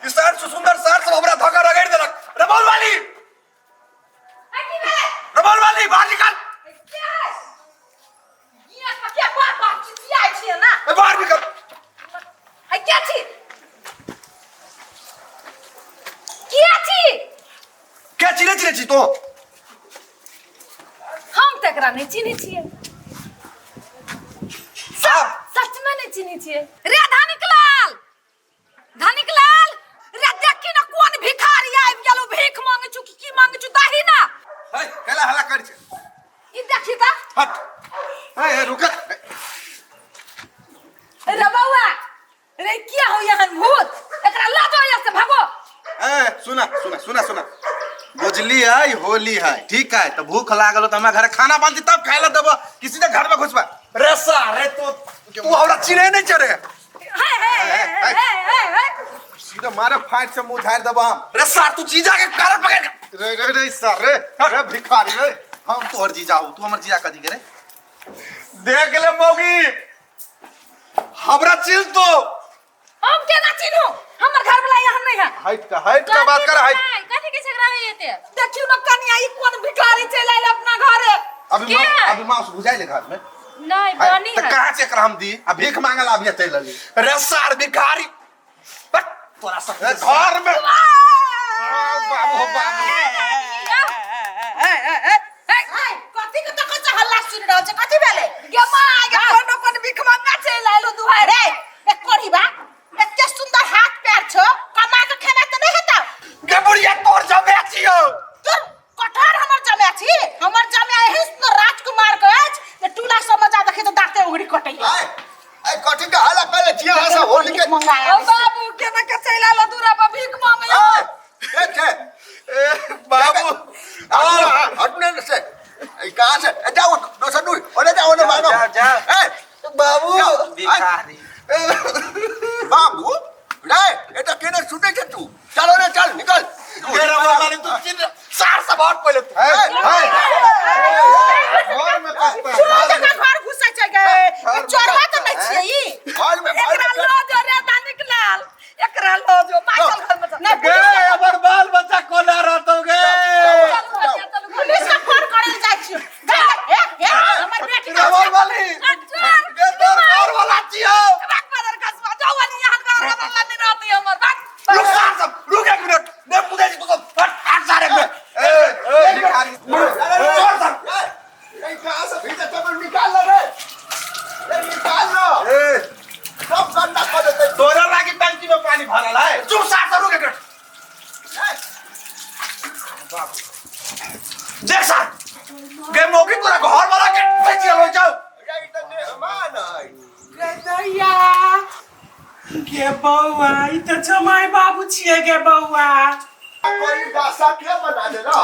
ई सार सुंदर सार सब हमरा धक्का रगड़ देलक। रमौल वाली, रमौल वाली, बाहर निकाल। ए, बाहर निकल। के चिरे चिरे छी तो? हम तऽ एकरा नहि चिन्है छियै। सच में नहीं चिन्है छियै। रे धनिक लाल, धनिक लाल रे, देखी ना कोन भिखारी आबि गेलो, भीख मांगे छु कि की मांगे छु, दही ना। हे, कैला हल्ला कर छै? ई देखी त। हट, हे हे, रुक। रे बौआ रे, किया हो यहन भूत? एकरा ल जाओ यहाँ से, भागो। ए, सुना सुना सुना सुना, बुझली है, होली है, ठीक है, तो भूख लागल तो हमरा घर खाना बनती तब खाए ला देबो, किसी के घर में घुसबा रे सारे। तो तू हमरा चिन्हे नहीं चढ़े। हे हे हे हे हे हे। सीधा मारे फाट से मुंह झाड़ देबो हम। रे सार, तू जीजा के कारण पकड़ के रे रे रे सार रे रे भिखारी रे, हम तोहर जीजा हूं, तू हमर जीजा कथी के रे? देख ले मौगी, हमरा चिन्ह तो। हम केना चिन्हू? हमर घर वाला यहाँ नहीं है। हट का बात कर, हट। कथी के झगड़ा होइए एते? देखियो ना कनिया, ई कोन भिखारी चलि आयल अपना घरे। अभी के? अभी मांस भुजाई ले घर में। नहीं बनी तो है। कहाँ से एकरा हम दी? आ भीख मांगल अभी चल अली। रे सार भिखारी, बट तोरा सब घर में बाबू हो बाबू। कथी के तखन से हल्ला सुनि रहल छै? कथी भेलै? गे माय गे, कोनो कोन भीख मंगा चलि आयल दुहारे। रे ए कोढ़ीबा, एते सुंदर हाथ पैर छौ, कमा के खेना तऽ नहि हेतौ? गे बुढ़िया, तोर जमे छियौ। तोर कटहर हमर जमे छी। हमर जमे एहन सुंदर राजकुमार के अछि जे टूला सब मजा देखै तऽ दाँते उघड़ी कटैया। आय आय, कथी के हल्ला कैले छियै अहाँ सब होली के? मंगाया। ओ बाबू, केना के चलि आयल दूरा पर भीख मांगे? आय, के छै? ए बाबू। हट ने से, ए, कहाँ से? ए, जाओ दोसर दूर, ओने जाओ, ओने मांगो। जा, जा। ए बाबू। जाओ। भिखारी। बाबू रे, ए तऽ केने सुतै छै तू? चलो रे, चल निकल। गे रमौल वाली, तू चिन्ह सार सब, हट पहिले तू। ए, ए, घर में कस्ता। चोर जकाँ घर घुसै छै गे। ई चोरवा तऽ नहि छियै ई? घर में घर एकरा में लऽ जो रे धनिक लाल, एकरा लऽ जो, माइकल घर में चल। नहि। गे, हमर बाल बच्चा कोना रहतौ गे? चलू बच्चा, चलू। पुलिस के फोन करै लए जाइ छियौ। जा, ए, ए, हमर बेटी के रमौल वाली चल। गे, तोर घर वाला छियौ। बाग बदर कसबा जाओ, वाली यहाँ घर वाला नहीं रहती हमर, बाग। रुक सार सब, रुक एक मिनट, ने मुझे तू सब हट हट सारे में। ए ए भिखारी, छोड़ सब। ए, ए, कहाँ से भीतर चप्पल निकाल ले रे, ए, निकाल लो। ए। सब गंदा कर देते। तोरा लागी टंकी में पानी भरल है। चुप सार सब, रुक एक मिनट। देख सार गे मौकी, तोरा घर वाला के बेची लो जाओ। रे, ई तऽ मेहमान है। गे दैया, गे बौआ, ई तऽ जमाइ बाबू छियै गे बौआ। कोई दासा के बना दे ना।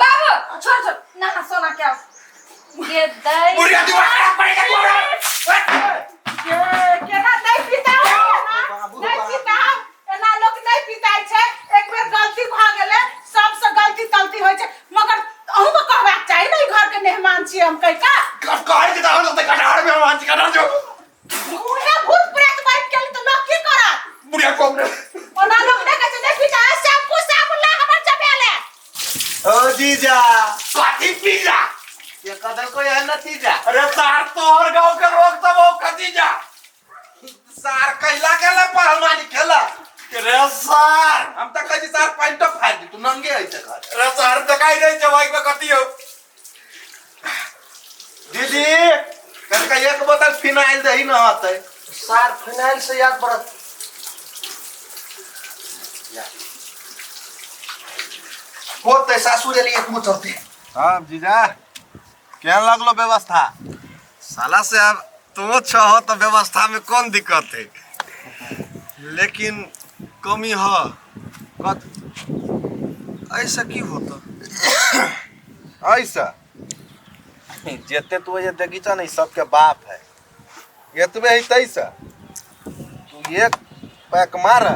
बाबू, छोड़ छोड़, नहा सोना के आओ। गे दै। बुढ़िया, दिमाग खराब पड़ेगा तोरा। के केना नहि पिताउ, एना नहि पिताउ, एना लोक नहि पिताइ छै। एक बेर गलती भऽ गेलै, सबसँ गलती तलती होइ छै, मगर अहूँके कहबाक चाही ने, ई घरके मेहमान छियै हम कहि कऽ। कहै छै तऽ हम कटहर में हम कटहर जो। उहे भूत प्रेत बनि गेल तऽ लोक की करत? बुढ़िया कम रे। ओना लोक नहि कहै छै नहि पिताइ। शैम्पू साबुन ला हमर जमेले। ओ जीजा। कथी पिज्जा? ये कदल को यह नतीजा। अरे सार, तोहर गांव के लोग सब ओ खतीजा। सार कैला गेला पहलवानी खेला? रे सार। हम तऽ कहै छी सार, पैंटो फाड़ि दी, तू नंगे ऐसे घर। रे सार, देखाई नहीं छै बाइक में कथी हो। दीदी, कनका एक बोतल फिनाइल दही न होतै। सार, फिनाइल से याद पड़त। होतै सासुर एली, एक मुँह चलते। हाँ जीजा, केहन लगलो व्यवस्था? साला से अब तो छहो तो व्यवस्था में कौन दिक्कत है, लेकिन कमी ह कत ऐसा की होता? ऐसा जेते तू जे देखी छ ने, सबके बाप है, एतबे है तैसा। तू एक पैक मार आ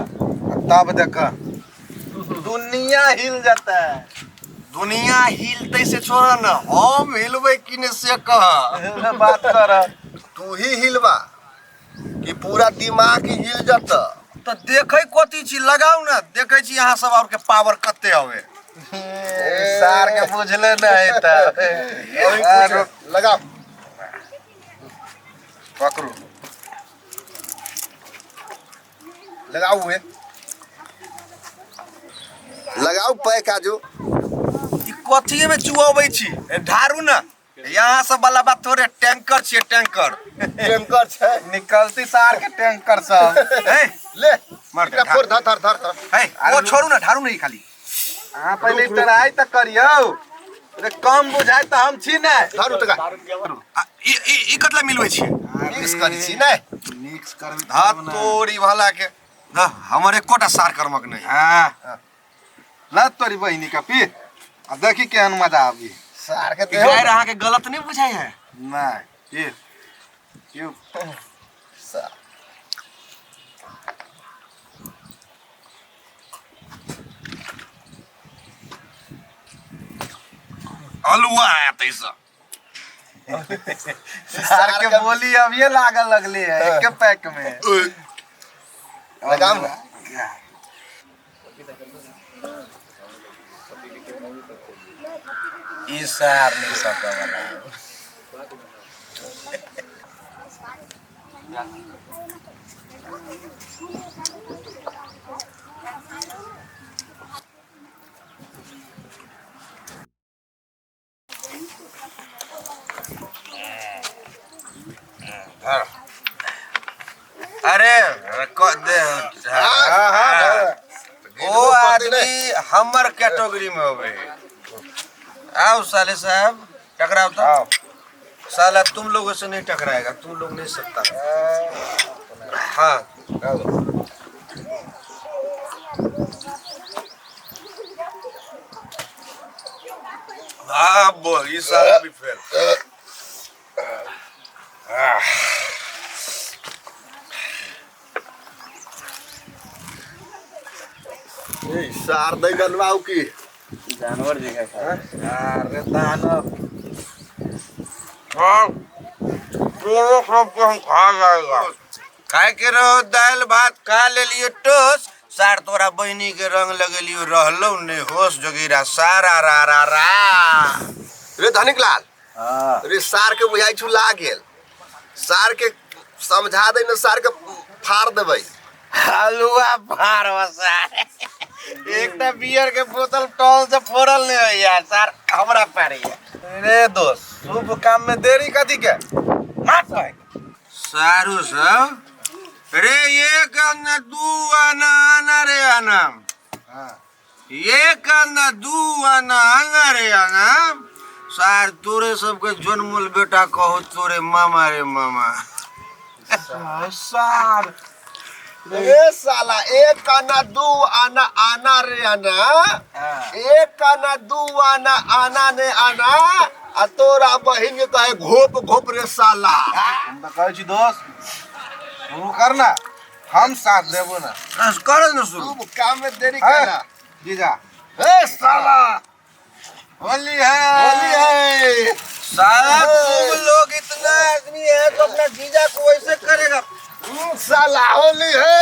तब देख, दुनिया हिल जाता है। दुनिया हिलते से छोड़ न, हम हिलबै कि ने से कह। बात कर। तू ही हिलबा कि पूरा दिमाग हिल जत? तो तऽ देखै कथी छी, लगाउ ने, देखै छी अहाँ सब और के पावर कते हवे। सार के बुझले नहीं त। लगाओ, पकड़ू, लगाओ हुए, लगाओ पै काजू। ई कथिए में चुअबै छी? ढारू ने, यहाँ सब वाला बात थोड़े, टैंकर छियै, टैंकर। टैंकर छै। निकलती सार के टैंकर सब। हे ले मार एकरा फोड़, धर धर धर धर। हे ओ छोड़ू ना, ढारू नहीं खाली। अहाँ पहिले ट्राई तऽ करियौ रे, कम बुझाइ तऽ हम छी ने। धरू तका। आ, ई ई ई कतला मिलबै छियै? मिक्स करै छी ने। मिक्स करबै। धा तोरी भला के धा, हमर एकोटा सार कर्मक नहीं। हाँ ल तोरी बहिनी का पी आ देखी केहन मजा आबी। सार के गायर अहाँ के गलत नहीं बुझाइ है? नहीं, पी पी। अलुआ आयत ऐसा। सार के बोली अब ये लागल लगली है एक पैक में। लगाओ ना। ई सार नहीं सके वाला। अरे दे। हाँ हाँ, ओ आदमी हमर कैटेगरी में होबे। आओ साले साहब, टकराओ तो। साला तुम लोगों से नहीं टकराएगा, तुम लोग नहीं सकता। हाँ हाँ बोल, ये साला भी फेल। ए सार दई बनवाऊ की जानवर जगह खा। अरे दानव। हाँ दोनों सबको हम खा जाएगा। खाए के रहो दाल भात खा ले लियो टोस, सार तोरा बहनी के रंग लगेलियो रहलो ने होश जोगीरा सारा रा रा रा। रे धनिक लाल। हाँ रे सार के बुझाइ छु लाग गेल। सार के समझा दे न, सार के फाड़ देबै। हलुआ फाड़वा सार। एकटा बियर के बोतल टॉल से फोड़ल नहीं होइया सार, हमरा पारैया। रे दोस्त, शुभ काम में देरी कथी के? मार सारू सब रे, एक आना दू आना आना रे आना। हाँ एक आना दू आना आना रे आना। सार तोरे सबके जनमल बेटा कहो तोरे मामा रे मामा। सार ए साला एक आना दू आना आना रे आना, एक आना दू आना आना ने आना, आ तोरा बहिन के कहे घोप घोप रे साला। हम तऽ कहै छी दोस्त, शुरू कर ना, हम साथ देबो ना। कर ना शुरू। शुभ काम में देरी करना। जीजा। ए साला होली है, होली है। साला तुम लोग इतना आदमी है तो अपना जीजा को ऐसे करेगा। साला होली है,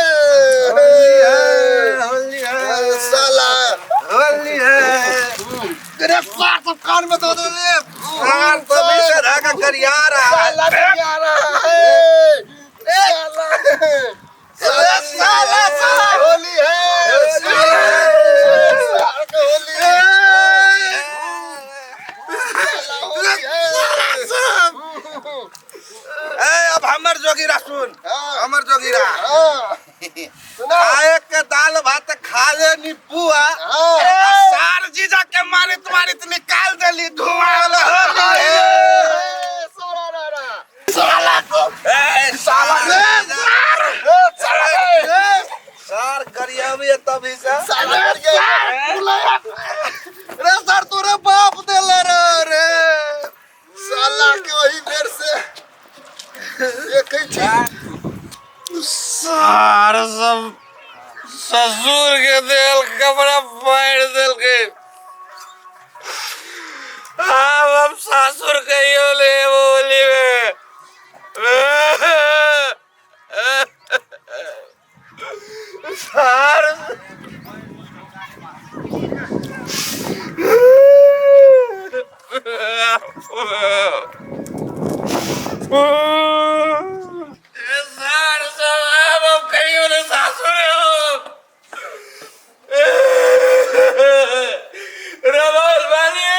होली है, होली है साला होली है। तेरे सार सब कान में दो दो ले। सार तो भी सदा का करिया रहा है। साला करिया रहा है। साला साला साला होली है, साला होली है, ए अब हमर जोगीरा सुन, हमर जोगीरा खाए के दाल भात खा ले नी पुआ, सार जीजा के मारे तुम्हारी तो निकाल देली धुआं वाला होली है। साला को ए साला सार करिया भी तभी से साला रे सर तोरे बाप देले रे रे साला के वही बेर से एक ही चीज सार सब ससुर के देल कपड़ा फाड़ देल के अब हम सासुर कहियो ले बोली में। सार सार साहब हम कहीं वाले सासुर हो रमोल वाली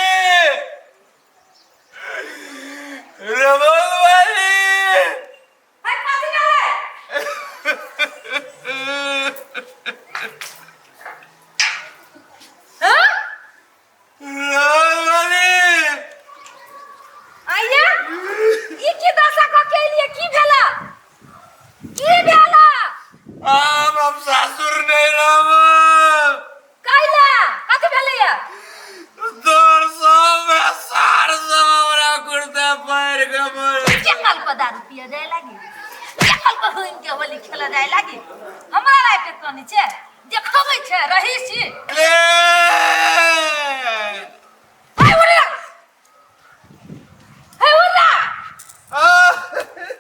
रमोल वाली है कथी भेलै हाँ? रमोल वाली आइया ई की दशा कऽ के एलियै की भेला की भेला आब हम सासुर नहीं रहब कैला कथी भेलैया तोर सब सार सब हमरा कुर्ता पहिर के मर के कल पर दारू पिया जाए लागी के कल पर घूम के होली खेला जाए लागी हमरा लाइफ के कनी छै देखबै छै रही छी ले हे उर्रा हे उर्रा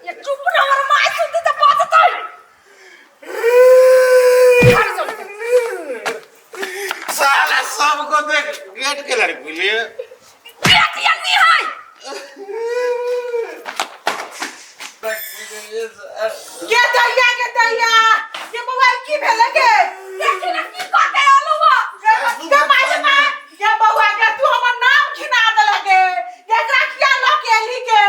ये चुप रह हमर माय सुनती तऽ बाजतै साला सबको देख गेट के लड़की लिए गेट यन्नी है गे दैया गे दैया गे बौआ ई की भेलै गे देखी ना की कऽ के एलहुँ हँ। गे माय गे माय गे बौआ गे तू हमर नाम घिना देलक गे गे एकरा किया लऽ के एली गे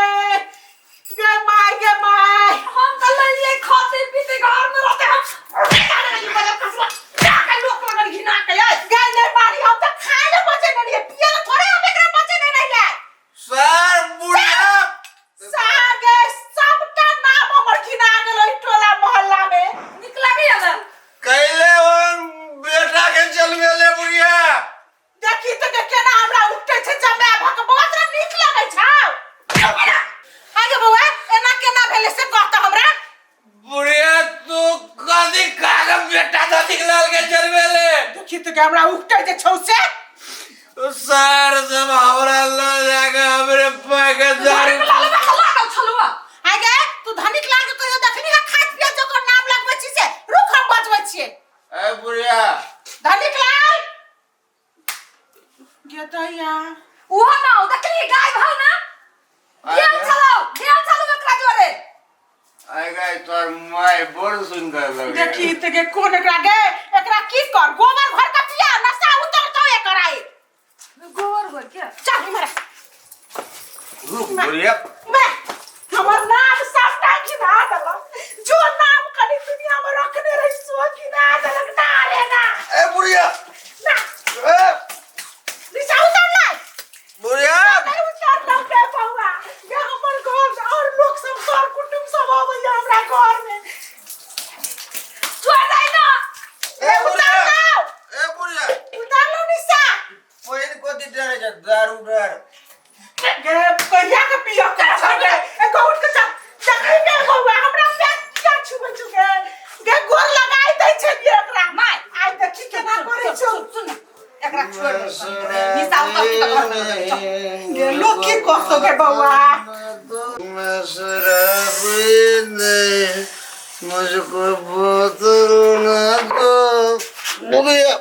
गे माय गे माय हम तऽ लेलियै खाते पीते घर में रहते हम लोक लगन घिना के गे नहीं मारी हम तऽ खाय ले बचे नहीं रहियै पिए ले थोड़े हम एकरा बचे नहीं रहियै सर बुढ़िया सागे सबटा नाम हमर घिना गेलै टोला मोहल्ला में नीक लागैया ने कैले और बेटा के चलबेले बुढ़िया देखी तऽ के केना हमरा उठै छै जमाय भऽ के बौआ तोरा नीक लगै छौ आगे बौआ एना केना भेलै से कह तऽ हमरा बुढ़िया तू कथी खा के बेटा दादी के लाल के चलबेले देखी तऽ के हमरा उठै जे छौ से सर सब हमरा ल जाके हमरे पैके दारू लागल छलुआ आगे तू धनिक लाल के कहियो देखली है खाइत पियत जकर नाम लगबै छी से रुक हम बजबै छियै ए बुढ़िया धनिक लाल गे दैया ओहो ना देखली गाय भाव ना गेल छलौ गेल छलौ एकरा जोरे आइ गाय तोर माय बड़ सुंदर लगे देखी तऽ गे कोन एकरा गे एकरा की कर गोबर भर के पिया नशा उतरतौ एकर आइ गोबर गोबर के चल इम्हर आ। रुक बुढ़िया मैं हमर नाम सबटा घिना देलक जो नाम कनी दुनिया में रखने रही सो घिना देलक ना रे ना ए बुढ़िया ना ए निशा उतर ले बुढ़िया नहीं उतर लो रे बउआ ये हमर घर और लोग सब सर कुटुंब सब अबैया हमरा घर में छोड़ दे ना ए उतर बुढ़िया लो ए बुढ़िया उतर लो निशा पहिन कथी डरे छै दारू डर गे कहिया के पिया के छौ गे एगो उठ के चल देखी गे बउआ हमरा पेट किया छुबै छु गे गे गोर लगाई दै छलियै एकरा माय। आइ देखी केना करै छौ सुन सुन एकरा छोड़ दे निशा उतर के घर में चल गे लोग की कहतो गे बौआ मुझको बोतल ना दो बुढ़िया